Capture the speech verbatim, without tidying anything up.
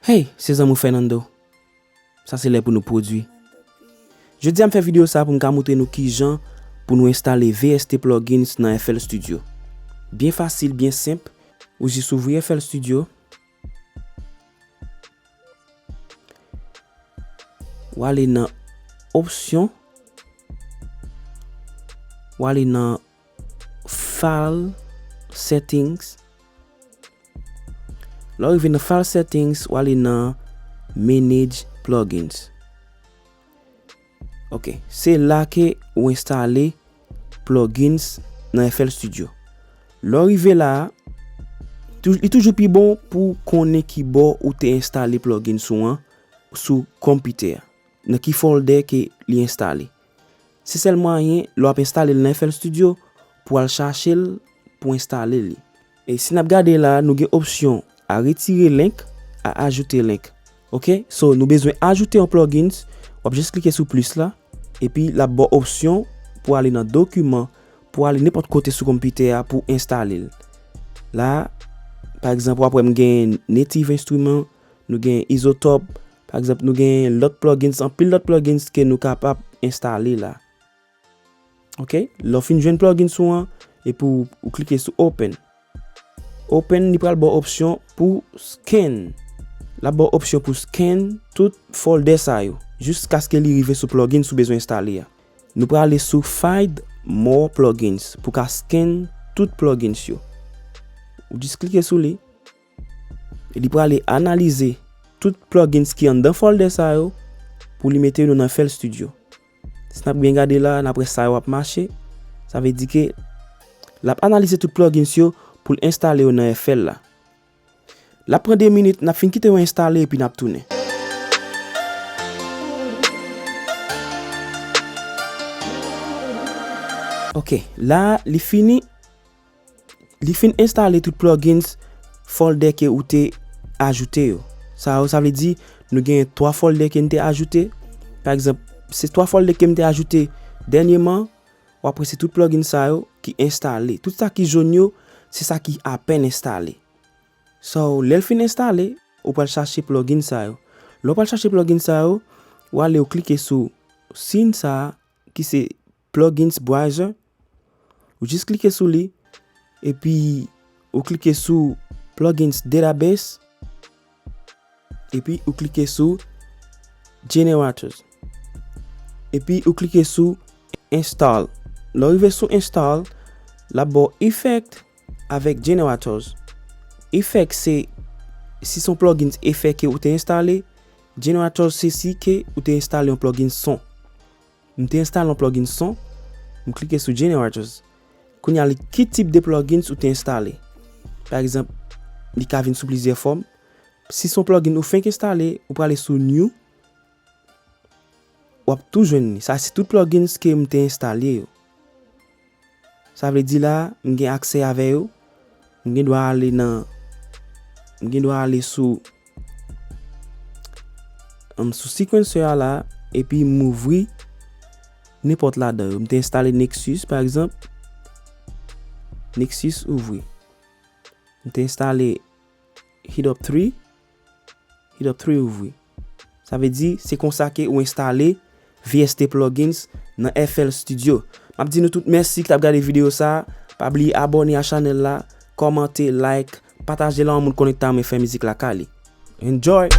Hey, se zanmi w Fernando. Sa se lè pou nou pwodui. Jodi a m fè videyo sa pou m ka montre nou kijan pou nou enstale V S T plugins nan F L Studio. Byen fasil, byen senp. Ou jis ouvri F L Studio. W ale nan opsyon. W ale nan File Settings. Lè w rive nan File Settings, w ale nan Manage Plugins. Ok, se la ke ou enstale plugins nan F L Studio. Lè w rive la a, tou- li toujou pi bon pou w konnen ki bò ou te enstale plugins ou an sou konpitè a, nan ki folder ke li enstale. Se sèl mwayen lè w ap enstale l nan F L Studio pou w al chache l pou w enstale li. E si n ap gade la, nou gen opsyon a retire link, a ajoute link. Ok, so nou bezwen ajoute yon plugins, w ap jis klike sou plis la, epi l ap ba w opsyon pou ale nan dokiman, pou ale nenpòt kote sou konpitè a pou enstale l. La, pa egzanp, w ap wè m gen Native Instrument, nou gen Izotope, pa egzanp, nou gen lòt plugins, anpil lòt plugins ke nou kapab enstale la. Ok, lè w fin jwenn plugins ou an, epi w, ou klike sou Open. Open, li pral ba w opsyon pou scan. L ap ba w opsyon pou scan tout folder sa yo, jiskaske li rive sou plugins ou bezwen enstale a. Nou prale sou Find More Plugins pou ka scan tout plugins yo. Ou jis klike sou li. E li prale analize tout plugins ki anndan folder sa yo pou li mete yo nan F L Studio. Si n ap byen gade la, n ap wè sa yo ap mache. Sa vle di ke l ap analize tout plugins yo pou l enstale yo nan F L la. L ap pran de minit, n ap fin kite yo enstale epi n ap tounen. Ok, la li fini. Li fin enstale tout plugins folder ke ou te ajoute yo. Sa yo, sa vle di, nou gen twa folder ke n te ajoute. Pa egzanp, se twa folder ke m te ajoute dènyeman, w ap wè se tout plugins sa yo ki enstale. Tout sa ki jòn yo, se sa ki apèn enstale. So, lè l fin enstale, ou pral chache plugin sa yo. Lè w pral chache plugin sa yo, w ale w klike sou siy sa a ki se Plugins Browser. Ou jis klike sou li, epi ou klike sou Plugins Database, epi ou klike sou Generators. Epi ou klike sou Install. Lè w rive sou Install, l ap ba w Effect avèk Generators. Effect se, si se yon plugins efè ke ou te enstale, Generators se si ke ou te enstale yon plugin son. M te enstale yon plugin son, m klike sou Generators. Kounye a, li, ki tip de plugins ou te enstale? Pa egzanp, li ka vin sou plizyè fòm. Si se yon plugin ou fenk enstale, ou prale sou New, w ap tou jwenn li. Sa se tout plugins ke m te enstale yo. Sa vle di la, m gen aksè avè yo. M gen dwa ale nan, m gen dwa ale sou, um, sou sequencer a la, epi m ouvri nenpòt ladan yo. M te enstale Nexus, pa egzanp. Nexus ouvri. M te enstale Heat Up three. Heat Up three ouvri. Sa vle di, se konsa ke ou enstale V S T plugins nan F L Studio. M ap di nou tout mèsi ki t ap gade videyo sa. Pa bliye abòne a chanèl la, kòmante, like, pataje l a yon moun konnen ki ta renmen fè mizik lakay li. Enjoy!